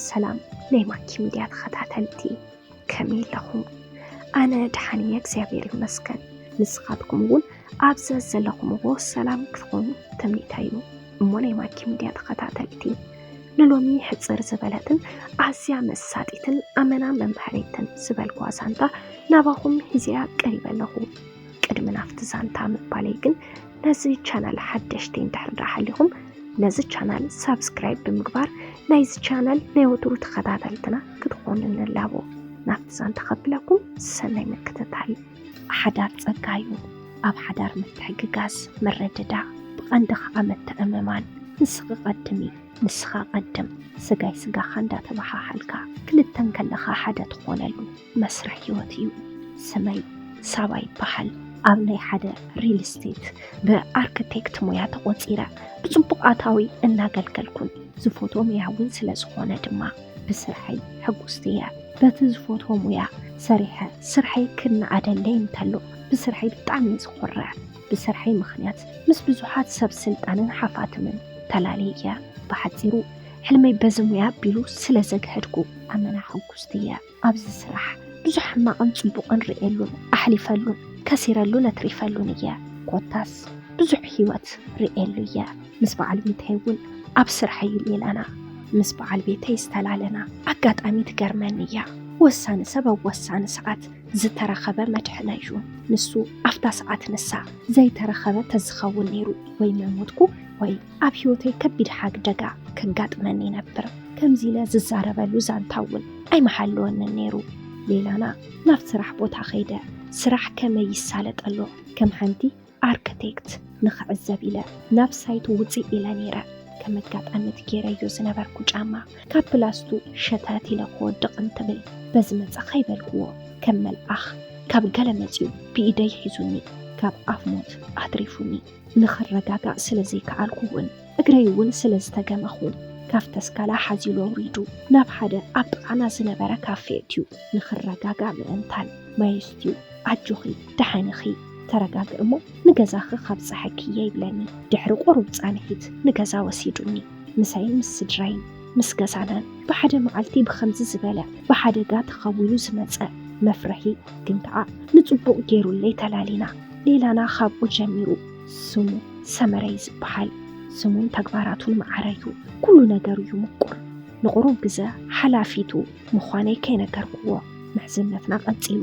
ሰላም ናይ ማኪ ሚድያ ተኸታተልቲ፣ ከመይ ኣለኹም? ኣነ ደሓን እየ፣ እግዚኣብሔር ይመስገን። ንስኻትኩም እውን ኣብ ዘዘለኹምዎ ሰላም ክትኾኑ ትምኒተይ እዩ። እሞ ናይ ማኪ ሚድያ ተኸታተልቲ፣ ንሎሚ ሕፅር ዝበለትን ኣዝያ መሳጢትን ኣመና መምሃሪትን ዝበልኩዋ ዛንታ ናባኹም ሒዘያ ቀሪበ ኣለኹ። ቅድሚ ናብቲ ዛንታ ምባለይ ግን፣ ነዚ ቻናል ሓደሽቲ እንድሕር ደኣ ሃሊኹም፣ ነዚ ቻናል ሳብስክራይብ ብምግባር ናይዚ ቻናል ናይ ወትሩ ተኸታተልትና ክትኾኑ ንላቦ። ናብቲ ዛንታ ከብለኩም፣ ሰናይ ምክትታል። ሓዳር ጸጋ እዩ። ኣብ ሓዳር ምትሕግጋዝ፣ ምርድዳእ፣ ብቐንዲ ኸኣ ምትእምማን። ንስኺ ቀድሚ፣ ንስኻ ቀድም፣ ስጋይ ስጋኻ እንዳተበሃሃልካ፣ ክልተ እንከለኻ ሓደ ትኾነሉ መስርሕ ህይወት እዩ። ስመይ ሳባ ይበሃል። ኣብ ናይ ሓደ ሪል ስቴት ብኣርክቴክት ሞያ ተቖጺረ፣ ብጽቡቕ ኣታዊ እናገልገልኩን ዝፈትዎ ሞያ እውን ስለ ዝኾነ ድማ ብስርሐይ ሕጉስቲ እየ። በቲ ዝፈትዎ ሞያ ሰሪሐ፣ ስርሐይ ክነኣደለይ እንተሎ ብስርሐይ ብጣዕሚ እየ ዝኾርዕ። ብስርሐይ ምኽንያት ምስ ብዙሓት ሰብ ስልጣንን ሓፋትምን ተላልየ እየ። ብሓጺሩ፣ ሕልመይ በዚ ሞያ ኣቢሉ ስለ ዘግሀድኩ ኣመና ሕጉስቲ እየ። ኣብዚ ስራሕ ብዙሕ ሕማቕን ጽቡቕን ርእየሉን ኣሕሊፈሉን ከሲረሉን ኣትሪፈሉን እየ። ኮታስ ብዙሕ ህይወት ርእየሉ እየ። ምስ በዓል ቤተይ እውን ኣብ ስራሕ እዩ ሌላና። ምስ በዓል ቤተይ ዝተላለና ኣጋጣሚ ትገርመኒ እያ። ወሳኒ ሰብ ኣብ ወሳኒ ሰዓት ዝተረኸበ መድሕነይ እዩ። ንሱ ኣብታ ሰዓት ንሳ ዘይተረኸበ ተዝኸውን ነይሩ ወይ ምሞትኩ ወይ ኣብ ህይወተይ ከቢድ ሓደጋ ከጋጥመኒ ነብር። ከምዚ ኢለ ዝዛረበሉ ዛንታ እውን ኣይምሃለወንን ነይሩ። ሌላና ናብ ስራሕ ቦታ ከይደ ስራሕ ከመይ ይሳለጥ ኣሎ ከም ሓንቲ ኣርክቴክት ንኽዕዘብ ኢለ ናብ ሳይት ውፅእ ኢለ ነይረ። ከም ኣጋጣሚ እቲ ገይረዮ ዝነበርኩ ጫማ ካብ ፕላስቱ ሸተት ኢለ ክወድቕ እንትብል በዚ መፀ ከይበልክዎ ከም መልኣኽ ካብ ገለ መፂኡ ብኢደይ ሒዙኒ ካብ ኣፍ ሞት ኣትሪፉኒ። ንኽረጋጋእ ስለ ዘይከኣልኩ እውን እግረይ እውን ስለ ዝተገመኹ ካብ ተስካላ ሓዚሉ ኣውሪዱ ናብ ሓደ ኣብ ጥቓና ዝነበረ ካፌ እትዩ ንኽረጋጋእ ምእንታን ማይ ስትዩ ኣጆኺ ደሓን ኢኺ ተረጋግእ እሞ ንገዛኺ ካብፅሐኪ እየ ይብለኒ። ድሕሪ ቁሩብ ፃንሒት ንገዛ ወሲዱኒ። ምሳይን ምስ ስድራይን ምስ ገዛናን ብሓደ መዓልቲ ብኸምዚ ዝበለ ብሓደጋ ተኸዊሉ ዝመፀ መፍርሒ ግን ከዓ ንፅቡቕ ገይሩለይ ተላሊና። ሌላና ካብኡ ጀሚሩ ስሙ ሰመረ እዩ ዝበሃል። ስሙን ተግባራቱን መዓረ እዩ። ኩሉ ነገሩ እዩ ምቁር። ንቑሩብ ግዘ ሓላፊቱ ምዃነይ ከይነገርክዎ ምሕዝነትና ቀጺሉ።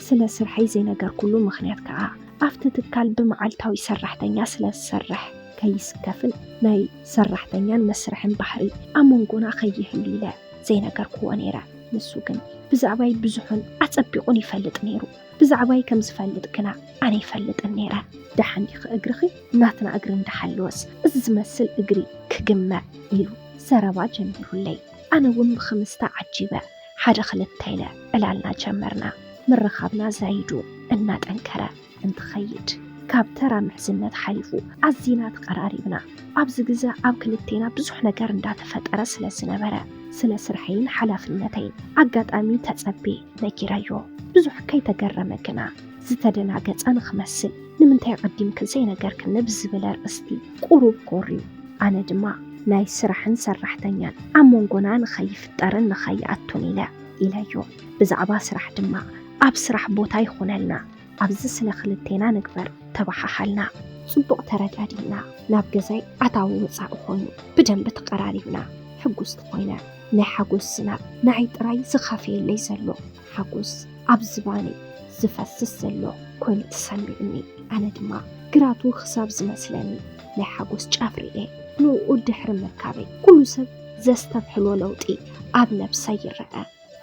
ስለ ስርሐይ ዘይነገርኩሉ ምኽንያት ከኣ ኣብቲ ትካል ብመዓልታዊ ሰራሕተኛ ስለ ዝሰርሕ ከይስከፍን ናይ ሰራሕተኛን መስርሕን ባህሪ ኣብ መንጎና ከይህሉ ኢለ ዘይነገርክዎ ነይረ። ንሱ ግን ብዛዕባይ ብዙሕን ኣጸቢቑን ይፈልጥ ነይሩ። ብዛዕባይ ከም ዝፈልጥ ግና ኣነ ይፈልጥን ነይረ። ደሓን ዲኺ እግርኺ ናትና እግሪ እንዳሃለወስ እዚ ዝመስል እግሪ ክግመ ኢሉ ዘረባ ጀሚሩለይ። ኣነ እውን ብኽምስታ ዓጂበ ሓደ ክልተ ኢለ ዕላልና ጀመርና። ምርኻብና ዛይዱ እናጠንከረ እንትኸይድ ካብ ተራ ምሕዝነት ሓሊፉ ኣዚና ተቐራሪብና። ኣብዚ ግዘ ኣብ ክልቴና ብዙሕ ነገር እንዳተፈጠረ ስለ ዝነበረ ስለ ስርሐይን ሓላፍነተይን ኣጋጣሚ ተጸቤ ነጊረዮ። ብዙሕ ከይተገረመ ግና ዝተደናገጸ ንኽመስል ንምንታይ ኣቐዲምኪ ዘይነገርክኒ ብዝብል ኣርእስቲ ቁሩብ ኮርዩ። ኣነ ድማ ናይ ስራሕን ሰራሕተኛን ኣብ መንጎና ንኸይፍጠርን ንኸይኣቱን ኢለ ኢለዮ። ብዛዕባ ስራሕ ድማ ኣብ ስራሕ ቦታ ይኹነልና፣ ኣብዚ ስለ ክልቴና ንግበር ተባሓሓልና። ጽቡቕ ተረዳዲእና ናብ ገዛይ ኣታዊ ወጻኢ ኮይኑ ብደንቢ ተቐራሪብና። ሕጉስቲ ኮይነ ናይ ሓጎስ ዝናብ ንዓይ ጥራይ ዝኻፈየለይ ዘሎ ሓጎስ ኣብ ዝባነይ ዝፈስስ ዘሎ ኮይኑ ተሰሚዑኒ። ኣነ ድማ ግራቱ ክሳብ ዝመስለኒ ናይ ሓጎስ ጫፍ ርእየ። ንኡ ድሕሪ ምርካበይ ኩሉ ሰብ ዘስተብሕሎ ለውጢ ኣብ ነብሰይ ይረኣ።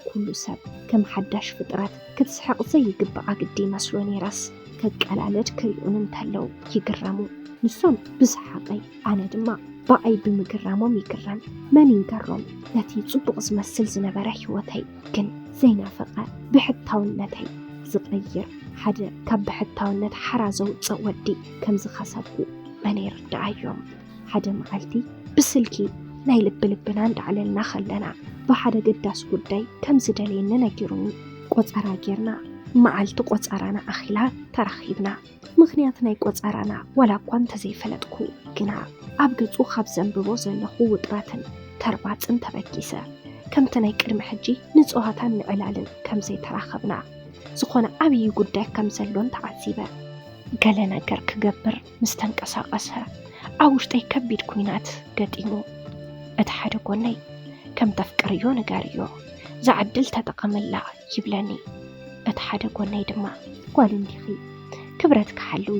ኩሉ ሰብ ከም ሓዳሽ ፍጥረት ክትስሕቕ ዘይግብኣ ግዲ ይመስሎ ነይራስ ከቀላለድ ክሪኡን እንተለዉ ይግረሙ። ንሶም ብሰሓቐይ ኣነ ድማ ብኣይ ብምግራሞም ይግረም። መን ይንገሮም ነቲ ጽቡቕ ዝመስል ዝነበረ ህይወተይ ግን ዘይናፈቐ ብሕታውነተይ ዝቐይር ሓደ ካብ ብሕታውነት ሓራ ዘውጽእ ወዲ ከም ዝኸሰብኩ መን ይርድኣዮም። ሓደ መዓልቲ ብስልኪ ናይ ልቢ ልብና እንዳዕለልና ከለና ብሓደ ገዳስ ጉዳይ ከም ዝደልየኒ ነጊሩኒ። ቆጸራ ጌርና መዓልቲ ቆጸራና ኣኺላ ተራኺብና። ምኽንያት ናይ ቆጸራና ዋላ እኳ እንተዘይፈለጥኩ ግና ኣብ ገጹ ካብ ዘንብቦ ዘለኹ ውጥረትን ተርባጽን ተበጊሰ ከምቲ ናይ ቅድሚ ሕጂ ንጸዋታን ንዕላልን ከም ዘይተራኸብና፣ ዝኾነ ዓብዪ ጉዳይ ከም ዘሎን ተዓዚበ። ገለ ነገር ክገብር ምስ ተንቀሳቐሰ፣ ኣብ ውሽጠይ ከቢድ ኲናት ገጢሙ። እቲ ሓደ ጎነይ፣ "ከም ተፍቅርዮ ንገርዮ፣ እዛ ዕድል ተጠቐመላ" ይብለኒ። እቲ ሓደ ጎነይ ድማ፣ "ጓል እንዲኺ፣ ክብረትኪ ሓልዊ፣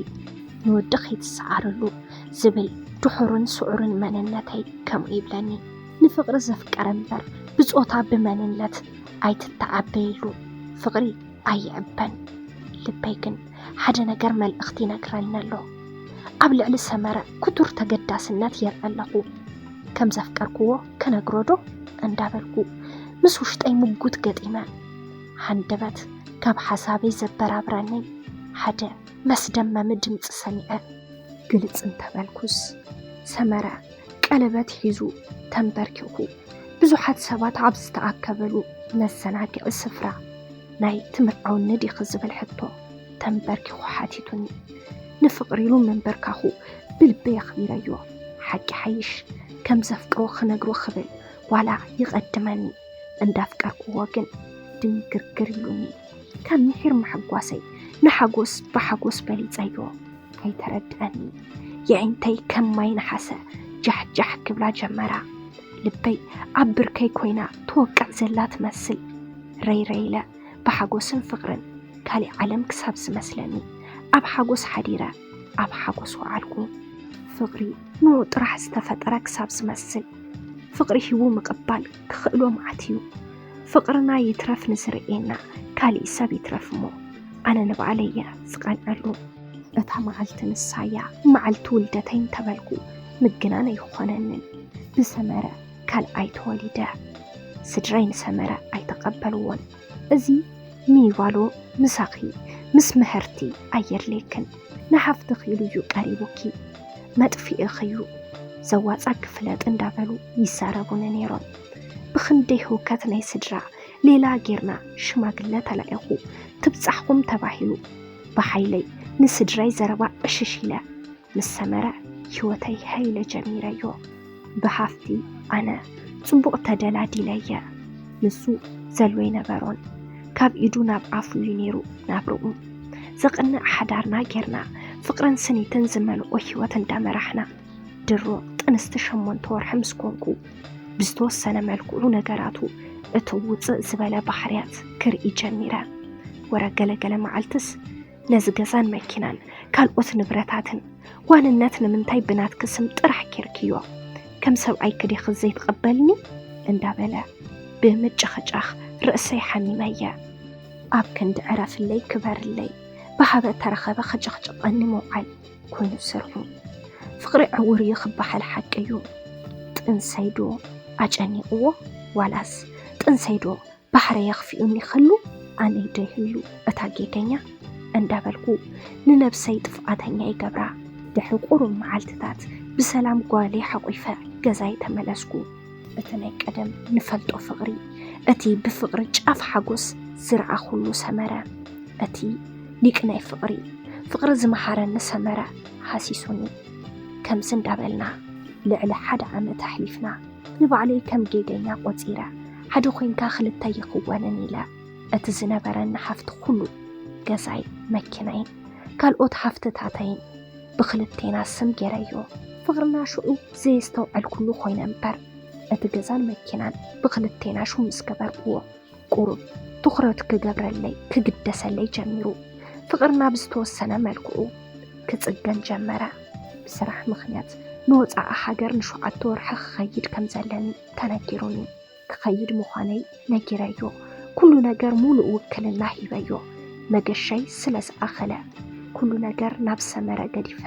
ንወዲ ከይትሰዓርሉ" ዝብል ድሑርን ስዑርን መንነተይ ከምኡ ይብለኒ። ንፍቕሪ ዘፍቀረ እምበር ብጾታ ብመንነት ኣይትተዓበይሉ። ፍቕሪ ኣይዕበን። ልበይ ግን ሓደ ነገር መልእኽቲ ይነግረኒ ኣሎ። ኣብ ልዕሊ ሰመረ ክቱር ተገዳስነት የርኢ ኣለኹ። ከም ዘፍቀርክዎ ክነግሮ ዶ እንዳበልኩ ምስ ውሽጠይ ምጉት ገጢመ። ሃንደበት ካብ ሓሳበይ ዘበራብረኒ ሓደ መስደመሚ ድምፂ ሰሚዐ። ግልፅ እንተበልኩስ፣ ሰመረ ቀለበት ሒዙ ተንበርኪኹ፣ ብዙሓት ሰባት ኣብ ዝተኣከበሉ መዘናግዒ ስፍራ፣ "ናይ ትምርዓውኒ ዲኺ?" ዝብል ሕቶ ተንበርኪኹ ሓቲቱኒ። ንፍቕሪ ኢሉ ምንብርካኹ ብልበይ ኣኽቢረዮ። ሓቂ ሓይሽ፣ ከም ዘፍቅሮ ክነግሮ ክብል ዋላ ይቐድመኒ፣ እንዳፍቀርክዎ ግን ድንግርግር ኢሉኒ። ካብ ምሒር ምሕጓሰይ ንሓጎስ ብሓጎስ በሊጸዮ። ከይተረድኣኒ፣ የዒንተይ ከም ማይ ነሓሰ ጃሕጃሕ ክብላ ጀመራ። ልበይ ኣብ ብርከይ ኮይና ትወቅዕ ዘላ ትመስል። ረይረይ ኢለ ብሓጎስን ፍቕርን ካሊእ ዓለም ክሳብ ዝመስለኒ፣ ኣብ ሓጎስ ሓዲረ ኣብ ሓጎስ ወዓልኩ። ፍቕሪ ንኡ ጥራሕ ዝተፈጠረ ክሳብ ዝመስል፣ ፍቕሪ ሂቡ ምቕባል ክኽእሎ መዓት እዩ። ፍቕርና ይትረፍ ንዝርእየና ካሊእ ሰብ ይትረፍ እሞ፣ ኣነ ንባዕለይ እየ ዝቐንዐሉ። እታ መዓልቲ ንሳያ መዓልቲ ውልደተይ እንተበልኩ ምግናን ኣይኾነንን። ብሰመረ ካልኣይ ተወሊደ። ስድራይ ንሰመረ ኣይተቐበልዎን። "እዚ ሚኒቫሎ ምሳኺ ምስ ምህርቲ ኣየድልየክን፣ ንሓፍትኺ ኢሉ እዩ ቀሪቡኪ፣ መጥፊእኺ እዩ፣ ዘዋጻኪ ፍለጢ" እንዳበሉ ይዛረቡኒ ነይሮም። ብኽንደይ ህውከት ናይ ስድራ ሌላ ጌርና ሽማግለ ተላኢኹ ትብጻሕኹም ተባሂሉ። ብሓይለይ ንስድራይ ዘረባ ዕሽሽ ኢለ ምስ ሰመረ ህይወተይ ሃይለ ጀሚረዮ። ብሃፍቲ ኣነ ጽቡቕ ተደላዲለየ። ንሱ ዘሎ ኣይነበሮን። ካብ ኢዱ ናብ ኣፉ እዩ ነይሩ ናብርኡ። ዘቕንዕ ሓዳርና ጌርና፣ ፍቕርን ስኒትን ዝመልኦ ህይወት እንዳመራሕና፣ ድሮ ጥንስቲ ሸሞንተ ወርሒ ምስ ኮንኩ፣ ብዝተወሰነ መልክዑ ነገራቱ እቲ ውጽእ ዝበለ ባህርያት ክርኢ ጀሚረ። ወረ ገለገለ መዓልትስ፣ "ነዚ ገዛን መኪናን ካልኦት ንብረታትን ዋንነት ንምንታይ ብናትኪ ስም ጥራሕ ጌርክዮ? ከም ሰብኣይኪ ዲኺ ዘይትቕበልኒ?" እንዳበለ ብምጭኽጫኽ ርእሰይ ሓሚመየ። ኣብ ክንዲ ዕረፍለይ ክበርለይ፣ ብሃበ ተረኸበ ክጭቕጭቐኒ ምውዓል ኮይኑ ስርሑ። ፍቕሪ ዕውር እዩ ክበሃል ሓቂ እዩ። ጥንሰይ ዶ ኣጨኒቕዎ? ዋላስ ጥንሰይ ዶ ባሕረይ ኣኽፊኡኒ ክህሉ ኣነይ ዶ ይህሉ እታ ጌገኛ እንዳበልኩ ንነብሰይ ጥፍኣተኛ ይገብራ። ድሕሪ ቁሩብ መዓልትታት ብሰላም ጓለይ ሓቑፈ ገዛይ ተመለስኩ። እቲ ናይ ቀደም ንፈልጦ ፍቕሪ፣ እቲ ብፍቕሪ ጫፍ ሓጎስ ዝረኣኹሉ ሰመረ፣ እቲ ሊቅ ናይ ፍቕሪ፣ ፍቕሪ ዝመሃረኒ ሰመረ ሃሲሱኒ። ከምዚ እንዳበልና ልዕሊ ሓደ ዓመት ኣሕሊፍና። ንባዕለይ ከም ጌገኛ ቆጺረ፣ ሓደ ኮይንካ ክልተ ይኽወንን ኢለ፣ እቲ ዝነበረኒ ሃፍቲ ኩሉ፣ ገዛይ፣ መኪናይን ካልኦት ሃፍትታተይን ብክልቴና ስም ጌረዮ። ፍቕርና ሽዑ ዘየስተውዐልኩሉ ኮይነ እምበር፣ እቲ ገዛን መኪናን ብክልቴና ሽም ምስ ገበርክዎ፣ ቁሩብ ትኹረት ክገብረለይ፣ ክግደሰለይ ጀሚሩ። ፍቕርና ብዝተወሰነ መልክዑ ክጽገን ጀመረ። ብስራሕ ምኽንያት ንወጻኢ ሃገር ንሸውዓተ ወርሒ ክኸይድ ከም ዘለኒ ተነጊሩኒ። ክኸይድ ምዃነይ ነጊረዮ። ኩሉ ነገር ሙሉእ ውክልና ሂበዮ። መገሻይ ስለ ዝኣኸለ፣ ኩሉ ነገር ናብ ሰመረ ገዲፈ፣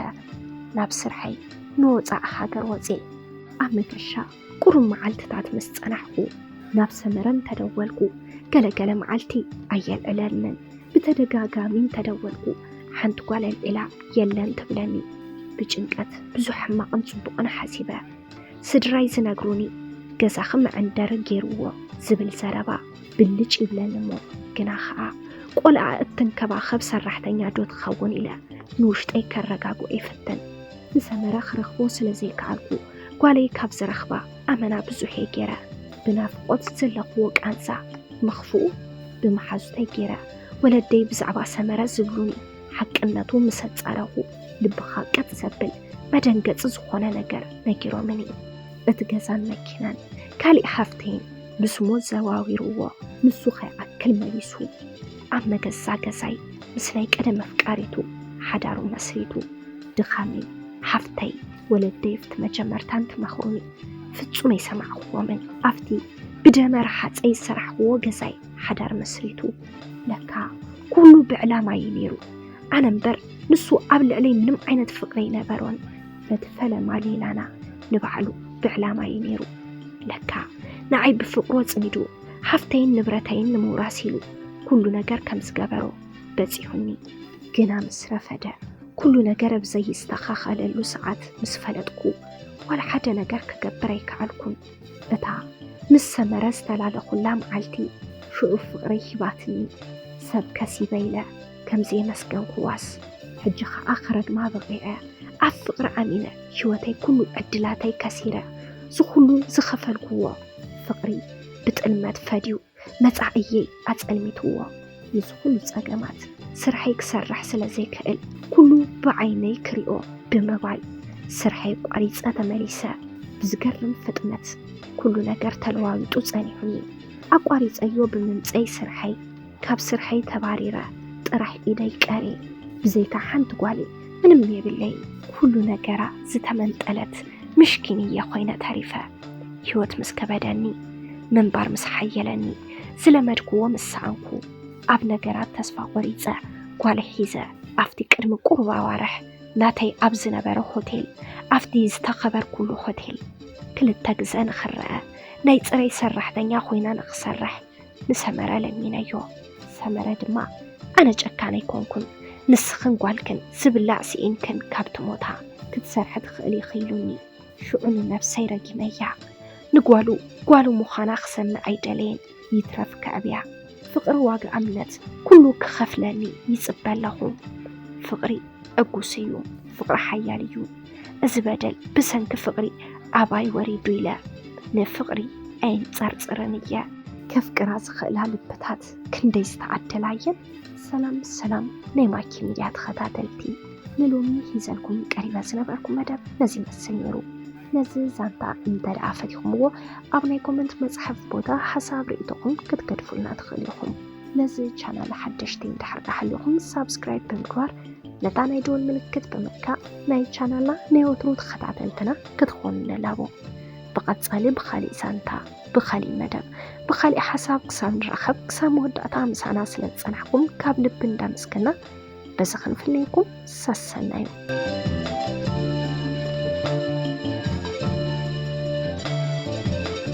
ናብ ስርሐይ ንወጻኢ ሃገር ወጽየ። ኣብ መገሻ ቁሩብ መዓልትታት ምስ ጸናሕኩ፣ ናብ ሰመረ እንተደወልኩ፣ ገለገለ መዓልቲ ኣየልዕለንን። ብተደጋጋሚ እንተደወልኩ፣ ሓንቲ ጓል ኣልዒላ የለን ትብለኒ። ብጭንቀት ብዙሕ ሕማቕን ጽቡቕን ሓሲበ። ስድራይ ዝነግሩኒ፣ "ገዛኺ መዐንደሪ ገይርዎ" ዝብል ዘረባ ብልጭ ይብለኒ እሞ፣ ግና ኸኣ፣ ቆልዓ እትንከባኸብ ሰራሕተኛ ዶ ትኸውን ኢለ ንውሽጠይ ከረጋግኦ ይፍትን። ንሰመረ ክረኽቦ ስለ ዘይከኣልኩ፣ ጓለይ ካብ ዝረኽባ ኣመና ብዙሕ እየ ገይረ። ብናፍቆት ዝዘለኽዎ ቃንዛ ምኽፍኡ ብመሓዙተይ ገይረ፣ ወለደይ ብዛዕባ ሰመረ ዝብሉኒ ሓቅነቱ ምስ ኣጻረኹ፣ ልብኻ ቀጥ ዘብል መደንገጺ ዝኾነ ነገር ነጊሮምኒ። እቲ ገዛን መኪናን ካሊእ ሃፍተይን ብስሙ ዘዋዊርዎ፣ ንሱ ከይኣክል መሊሱ ኣብ መገዛ ገዛይ ምስ ናይ ቀደም ኣፍቃሪቱ ሓዳሩ መስሪቱ። ድኻመይ፣ ሃፍተይ፣ ወለደይ ኣብቲ መጀመርታ እንትመኽሩኒ ፍጹም ኣይሰማዕክዎምን። ኣብቲ ብደመ ረሃጸይ ዝሰራሕክዎ ገዛይ ሓዳር መስሪቱ። ለካ ኩሉ ብዕላማ እዩ ነይሩ። ኣነ እምበር ንሱ ኣብ ልዕለይ ምንም ዓይነት ፍቕሪ ኣይነበሮን። በቲ ፈለማ ሌላና ንባዕሉ ብዕላማ እዩ ነይሩ። ለካ ንዓይ ብፍቕሩ ኣጽሚዱ ሃፍተይን ንብረተይን ንምውራስ ኢሉ ኩሉ ነገር ከም ዝገበሮ በጺሑኒ። ግና ምስ ረፈደ፣ ኩሉ ነገር ኣብ ዘይስተኻኸለሉ ሰዓት ምስ ፈለጥኩ፣ ዋላ ሓደ ነገር ክገብር ኣይከኣልኩን። እታ ምስ ሰመረ ዝተላለኹላ መዓልቲ፣ ሽዑ ፍቕረይ ሂባትኒ። ሰብ ከሲበ ኢለ ከም ዘየመስገንኩዋስ፣ ሕጂ ኸኣ ክረግማ በቒዐ። ኣብ ፍቕሪ ኣሚነ፣ ህይወተይ ኩሉ ዕድላተይ ከሲረ። ዝኹሉ ዝኸፈልኩዎ ፍቕሪ ብጥልመት ፈድዩ መጻኢየይ ኣጸልሚትዎ። ንዚ ኩሉ ጸገማት ስርሐይ ክሰርሕ ስለ ዘይክእል፣ ኩሉ ብዓይነይ ክሪኦ ብምባል፣ ስርሐይ ቋሪጸ ተመሊሰ። ብዝገርም ፍጥነት ኩሉ ነገር ተለዋዊጡ ጸኒሑኒ። ኣቋሪጸዮ ብምምጸይ ስርሐይ፣ ካብ ስርሐይ ተባሪረ፣ ጥራሕ ኢደይ ቀርየ። ብዘይካ ሓንቲ ጓለይ ምንም የብለይ። ኩሉ ነገራ ዝተመንጠለት ምስኪን እየ ኮይነ ተሪፈ። ህይወት ምስ ከበደኒ፣ ምንባር ምስ ሓየለኒ፣ ዝለመድክዎ ምስ ሰኣንኩ፣ ኣብ ነገራት ተስፋ ቆሪጸ፣ ጓለይ ሒዘ፣ ኣብቲ ቅድሚ ቁሩብ ኣዋርሕ ናተይ ኣብ ዝነበረ ሆቴል፣ ኣብቲ ዝተኸበርኩሉ ሆቴል፣ ክልተ ግዘ ንኽረአ ናይ ጽሬት ሰራሕተኛ ኮይና ንኽሰርሕ ንሰመረ ለሚነዮ። ሰመረ ድማ፣ ኣነ ጨካን ኣይኮንኩን፣ ንስኽን ጓልክን ዝብላዕ ስኢንክን ካብ ትሞታ ክትሰርሒ ትኽእሊ ኢኺ ኢሉኒ። ሽዑ ንነብሰይ ረጊመያ። ንጓሉ ጓሉ ምዃና ክሰምዕ ኣይደለየን። ይትረፍ ከዕብያ። ፍቕሪ ዋጋ እምነት ኩሉ ክኸፍለኒ ይጽበ ኣለኹ። ፍቕሪ ዕጉስ እዩ። ፍቕሪ ሓያል እዩ። እዚ በደል ብሰንኪ ፍቕሪ ኣባይ ወሪዱ ኢለ ንፍቕሪ ኣይንጸርጽርን እየ። ከፍቅራ ዝኽእላ ልብታት ክንደይ ዝተዓደላ እየን። ሰላም ሰላም ናይ ማኪ ሚድያ ተኸታተልቲ፣ ንሎሚ ሒዘልኩም ቀሪበ ዝነበርኩ መደብ ነዚ ይመስል ነይሩ። ነዚ ዛንታ እንተ ደኣ ፈቲኹምዎ፣ ኣብ ናይ ኮመንት መጽሓፍ ቦታ ሓሳብ ርእይቶኹም ክትገድፉልና ትኽእሉ ኢኹም። ነዚ ቻናል ሓደሽቲ እንድሕር ደኣ ሃሊኹም፣ ሳብስክራይብ ብምግባር ነታ ናይ ደወል ምልክት ብምንካእ ናይ ቻናልና ናይ ወትሩ ተኸታተልትና ክትኾኑ ንላቦ። ብቐጻሊ ብኻሊእ ዛንታ፣ ብኻሊእ መደብ፣ ብኻሊእ ሓሳብ ክሳብ ንራኸብ፣ ክሳብ መወዳእታ ምሳና ስለ ዝጸናሕኩም ካብ ልቢ እንዳመስገና፣ በዚ ክንፍለየኩም ሰሰናዩ።